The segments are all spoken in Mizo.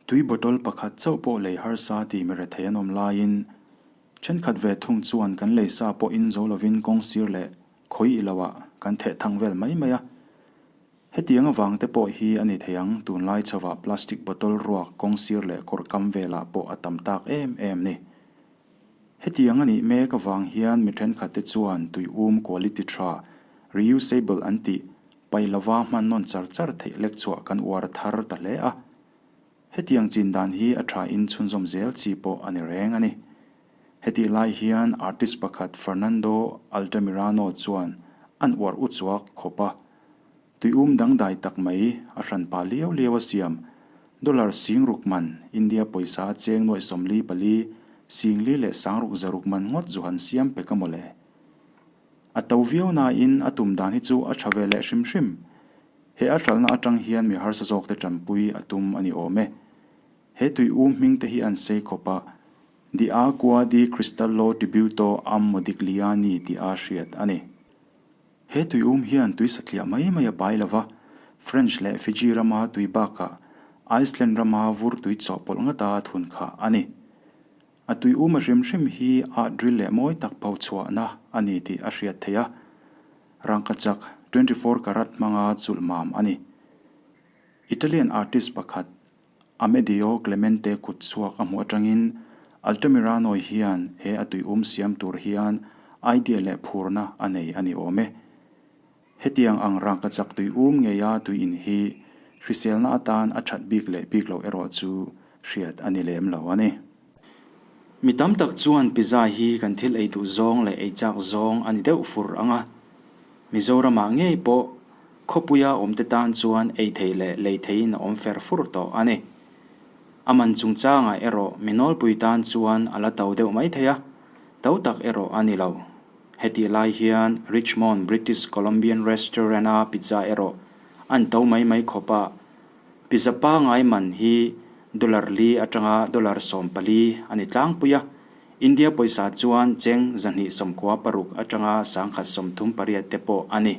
Tui bottle pakhat chauh pawh lei harsa ti mi rethei an awm laiin thenkhat ve thung chuan kan lei sa pawh in zo lovin kawng sir leh khawi i loah kan theh thang vel mai mai a. Hetiang avang te pawh hi a ni thei ang, tunlai chhovah plastic bottle ruak kawng sir leh kawr kam velah pawh a tam tak em em ni. Hetiang a nih mek avang hian mi thenkhat te chuan tui um quality tha, reusable an tih, pai lova hman nawn char char theih lek chhuah kan uar thar ta hle a. Hetiang chin dan hi a tha in chhunzawm zel chi pawh a ni reng a ni. Hetih lai hian artist pakhat Fernando Altamirano chuan an uar u chuak khawp a. Tuium dangdai tak mai a hranpa liau liau a siam. Dollar singruk man, India pawisa a cheng nuaih 44, singli leh sangruk zaruk man ngawt zu han siam pek a mawle. A to viau nain a tum dan hi chu a tha ve leh hrim hrim. He a hralhna atang hian mi harsa zawkte tanpui a tum a ni awm e. He tuium hming te hi an sei khawp a, Di Acqua di Cristallo Tributo a Modigliani tih a hriat a ni. He tuium hian tui satliah mai mai a pai lo va, French leh Fiji rama tui bakah Iceland rama vur tui chawhpawlh ngata thun kha a ni. A tuium a hrim hrim hi art ril leh mawi tak pho chhuahna a ni tih a hriat theih a, rangkachak 24 karat hmanga chulh mam a ni. Italian artist pakhat Amedeo Clemente kut chhuak a hmuh atangin Altamirano hian he a tuium siam tur hian idea leh phurna a nei a ni awm e. Hetiang ang rangkachak tuium ngeia tui in hi hriselna atan a that bik leh bik loh erawh chu hriat a ni lem lo a ni. Mi tam tak chuan pizza hi kan thil ei duh zawng leh ei chak zawng a ni deuh fur ang a. Mizoramah ngei pawh khawpuia awmte tan chuan ei thei leh lei theiin a awm fer fur tawh a ni. A man chungchangah erawh mi nawlpui tan chuan a la to deuh mai thei a, to tak erawh a ni lo. Hetih lai hian Richmond British Columbian Restaurant-a pizza erawh an to mai mai khawp a, pizza pangai man hi dollar li atanga dollar 14 a ni tlangpui a, India pawisa chuan cheng 296 atanga 138 te pawh a ni.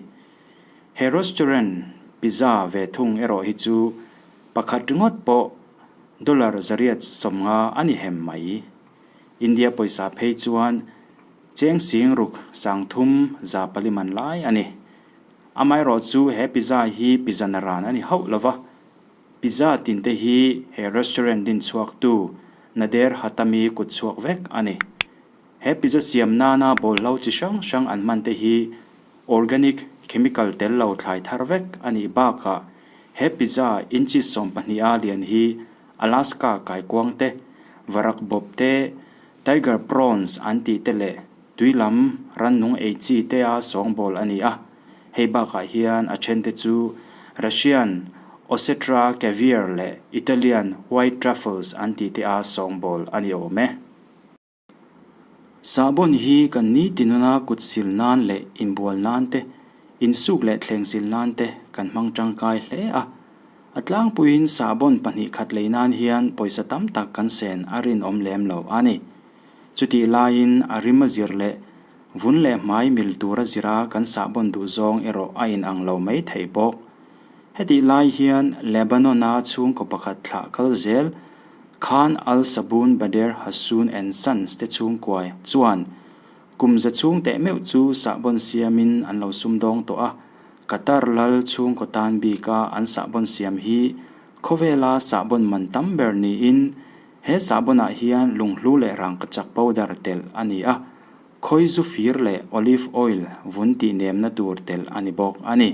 He restaurant pizza ve thung erawh hi chu pakhat ringawt pawh dollar 850 a ni hem mai. India pawisa phei chuan cheng 6 304 man lai a ni. Amaherawh chu he pizza hi pizza naran a ni hauh lova. Pizza tinte hi he restaurant din chhuaktu Nader Hatami kut chhuak vek a ni. He pizza siam nana bawlhlo chi hrang hrang an hman te hi organic chemical tel lo thlai thar vek a nih bakah he pizza inchi 12 a lian hi Alaska kaikuang te, varak bawp te, tiger prawns an tih te leh tui lam rannung ei chi te a sawngbawl a ni a. Hei bakah hian a thente chu Russian Osetra Caviar leh Italian White Truffles an tih te a sawngbawl a ni awm e. Sahbawn hi kan nitin nuna kut sil nan leh inbual nan te, insuk leh thleng sil nan te kan hmang tangkai hle a. A tlangpuiin sahbawn pahnih khat lei nan hian pawisa tam tak kan sen a rinawm lem lo a ni. Chutih laiin a rim a zir leh vun leh hmai mil tura zira kan sahbawn duh zawng erawh a inang lo mai thei bawk. Hetih lai hian Lebanon-a chhungkaw pakhat thlah kal zel Khan al-Sabun Bader Hassoun and Sons te chhungkua chuan kum za chhung teh meuh chu sahbawn siamin an lo sumdawng tawh a, Qatar lal chhungkaw tan bika an sahbawn siam hi khawvela sahbawn man tam ber niin He sahbawnah hian lunghlu leh rangkachak powder telh a ni a, khawi zu fir leh olive oil vun tih nemna tur telh a ni bawk a ni.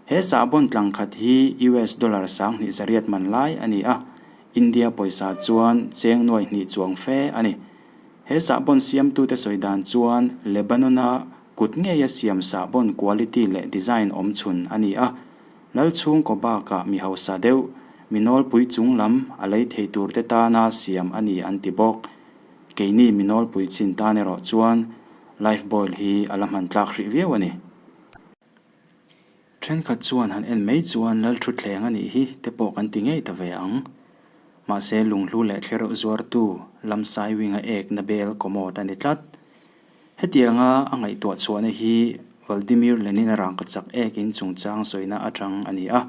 He sahbawn tlang khat hi US dollar 2800 man lai a ni a, India pawisa chuan cheng nuai hnih chuang fe a ni. He sahbawn siamtute sawi dan chuan Lebanon-a kut ngeia siam sahbawn quality leh design awm chhun a ni a, Lal chhungkaw bakah mi hausa deuh, mi nawlpui chung lam a lei thei tur te tana siam a ni an ti bawk. Keini mi nawlpui chin tan erawh chuan life boil hi a la hman tlak hrih viau a ni. Thenkhat chuan han en mai chuan lal thutthleng a nih hi te pawh kan ti ngei ta ve ang. Mahse lunghlu leh thlereuh zuartu Lamsai Wing-a ekna bel commode a ni tlat. Hetianga a ngaihtuah chhuahna hi Vladimir Lenin-a rangkachak ekin chungchang sawina atang a ni a.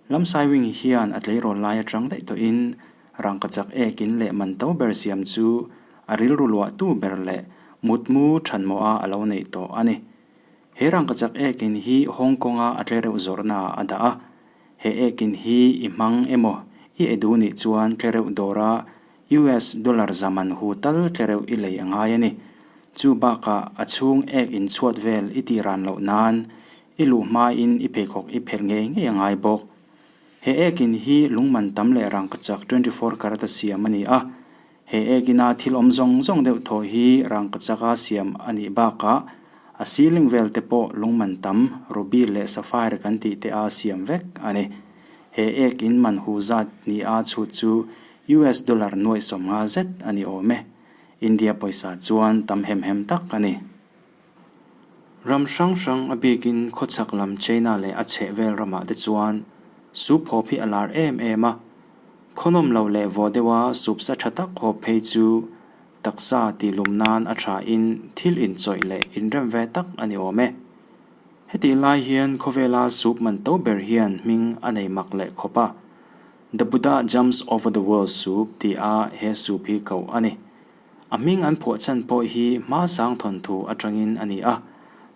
Lamsai Wing hian a tleirawl lai atang daih tawhin rangkachak ek in leh man to ber siam chu a rilru luahtu ber leh mutmu thanmawha a lo neih tawh a ni. He rangkachak ek in hi Hong Kong-a a tlereuh zawrhnaah a dah a. He ek in hi i hmang emaw i e duh nih chuan tlereuh dawra US dollar za man hu tal tlereuh i lei a ngai a ni. Chu bakah a chhung ek in chhuat vel i tih ran loh nan i luh hmain i pheikhawk i phelh ngei ngei a ngai bawk. He ek in hi lungman tam leh rangkachak 24 karat a siam a ni a. He ek ina thil awm zawng zawng deuh thaw hi rangkachaka siam a nih bakah a ceiling vel te pawh lungman tam, ruby leh sapphire kan tih te a siam vek a ni. He ek in man hu zat ni a chhut chu US dollar nuaih 50 zet a ni awm e. India pawisa chuan tam hem hem tak a ni. Ram hrang hrang a bikin khawchhak lam China leh a chhehvel ramah te chuan soup hawp hi a lar em em a. Khawnawm lo leh vawh deuha soup sa tha tak hawp phei chu taksa tihlum nan a tha in thil inchawih leh inrem ve tak a ni awm e. Hetih lai hian khawvela soup man to ber hian hming a nei mak leh khawp a, The Buddha Jumps Over the World Soup ti a he soup hi koh a ni. A hming an phuah chhan pawh hi hma sang thawnthu atangin a ni a,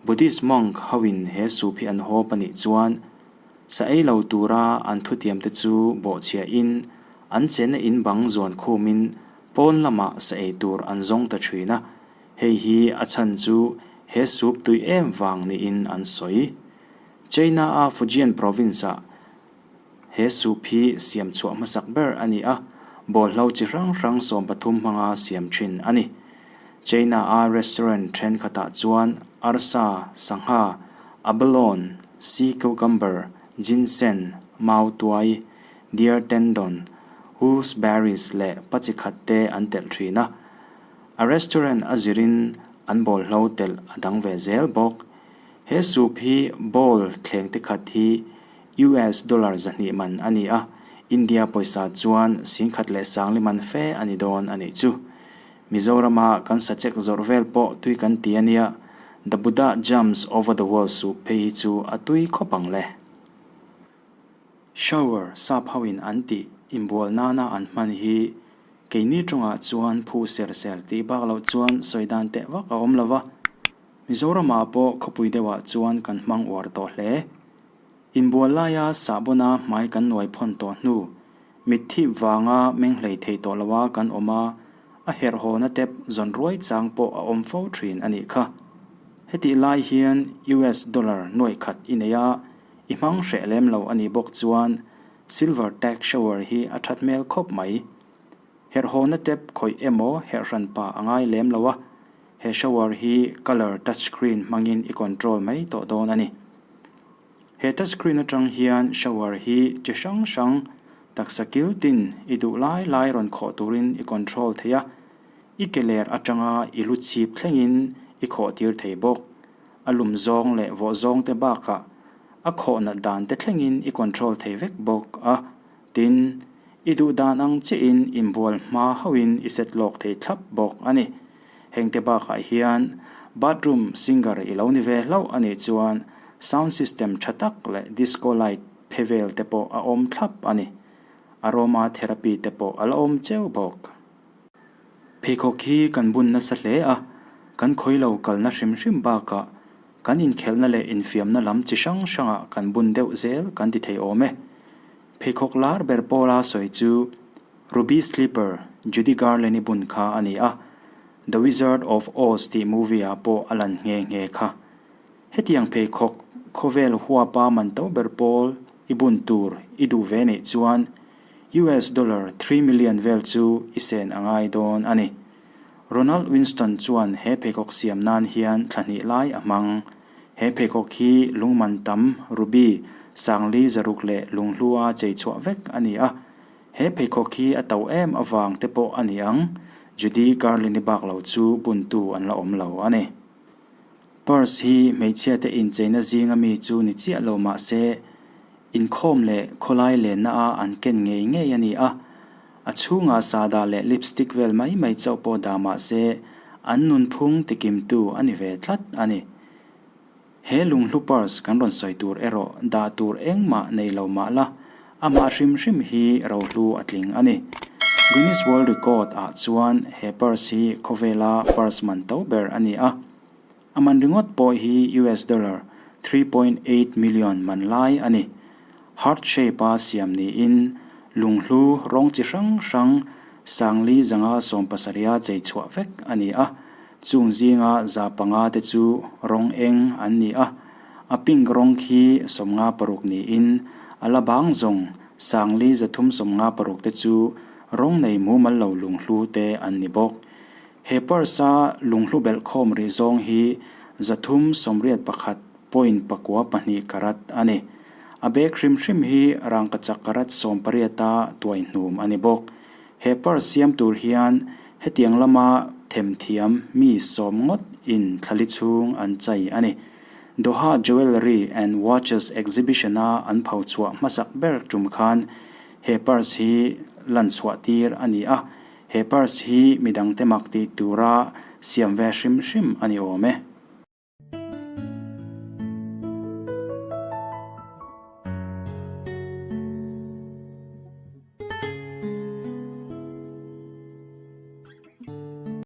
Buddhist monk hoin he soup hi an hawp a nih chuan sa ei lo tura an thutiamte chu bawhchhiahin an chenna in bang zuan khumin pawn lamah sa ei tur an zawng ta thin a, hei hi a chhan chu he soup tui em vang niin an sawi. China-a Fujian province-ah He soup hi siam chhuah hmasak ber a ni a, bawlhlo chi hrang hrang 13 hmanga siam thin a ni. China-a restaurant thenkhatah chuan arsa, sangha, abalone, sea cucumber, ginseng, mau tuai, deer tendon, wolfsberries leh pa chi khat te an telh thin a. A restaurant a zirin an bawlhlo telh a dang ve zel bawk. He soup hi bowl thleng te khat hi US dollar 200 man a ni a, India pawisa chuan 10,000 man fe a ni dawn a nih chu. Mizorama kan sachek zawrh vel pawh tui kan ti a nia, The Buddha Jumps Over the World soup phei hi chu a tui khawp ang le. Shower sap hoin an tih inbual nana an hman hi keini tawngah chuan phu ser ser tih bak loh chuan sawi dan teh vak a awm lo va, Mizoramah pawh khawpui deuhah chuan kan hmang uar tawh hle. Inbual laia sahbawna hmai kan nuai phawn tawh hnu, mitthip vanga meng hlei thei tawh loa kan awm a, a herhhawna tep zawn ruai chang pawh a awm fo thin a nih kha. Hetih lai hian US dollar nuaih khat i nei a, i hmang hreh lem lo a nih bawk chuan silver tag shower hi a that hmel khawp mai. Herhhawna tep khawih emaw herhhran pa a ngai lem lo a, He shower hi colour touch screen hmangin i control mai tawh dawn a ni. He touch screen atang hian shower hi chi hrang hrang taksa kil tin i duh lai lai rawn khawh turin i control thei a, i ke ler atanga i lu chhip thlengin i khawh tir thei bawk. A lum zawng leh vawh zawng te bakah a khawh nat dan te thlengin i control thei vek bawk a. Tin, i duh dan ang chiahin inbual hma hauhin i set lawk thei thlap bawk a ni. Hengte bakah hian bathroom singer i lo ni ve hlauh a nih chuan sound system tha tak leh disco light phe vel te pawh a awm thlap a ni. Aroma therapy te pawh a la awm cheu bawk. Pheikhawk hi kan bun nasa hle a, kan khawi lo kalna hrim hrim bakah kan inkhelhna leh infiamna lam chi hrang hrangah kan bun deuh zel kan ti thei awm e. Pheikhawk lar ber pawla sawi chu Ruby Slipper, Judy Garland-i bun kha a ni a, The Wizard of Oz tih movie-ah pawh a lan nghe nghe kha. Hetiang pheikhawk khawvel huapa man to ber pawl i bun tur i duh ve neih chuan US dollar 3 million vel chu i sen a ngai dawn a ni. Ronald Winston chuan he pheikhawk siam nan hian thla hnih lai a hmang. He pheikhawk hi lungman tam, ruby, sangli zaruk leh lunghlua chei chhuah vek a ni a. He pheikhawk hi a to em avang te pawh a ni ang, Judy Garland-i bak lo chu buntu an la awm lo a ni. Purse hi hmeichhia te incheina zinga mi chu ni chiah lo mah se, inkhawm leh khawlai lenna a an ken ngei ngei a ni a. A chhungah sahdah leh lipstick vel mai mai chauh pawh dah mah se, an nunphung tikimtu a ni ve tlat a ni. He lunghlu purse kan rawn sawi tur erawh dah tur engmah nei lo mah la, Amah hrim hrim hi rohlu a tling a ni. Guinness World Record ah chuan he purse hi khawvela purse man to ber a ni a. A man ringawt pawh hi US dollar 3.8 million man lai a ni. Heart shape a siam niin lunghlu rawng chi hrang hrang sangli zanga sawmpasariha chei chhuah vek a ni a. Chung zinga za panga te chu rawng eng an ni a. A pink rawng khi 56 niin a la bang zawng sangli 356 te chu rawng nei mumal lo lunghlu te an ni bawk. He purse-a lunghlu belh khawm rih zawng hi 381 point 4 2 karat a ni. A bag hrim hrim hi rangkachak karat 18-a tuai hnum a ni bawk. He purse siam tur hian hetiang lama themthiam mi sawm ngawt in thlali chhung an chai a ni. Doha Jewellery and Watches Exhibition-a an pho chhuah hmasak ber tum khan he purse hi lan chhuah tir a ni a. He purse hi midangte mak tih tura siam ve hrim hrim a ni awm e.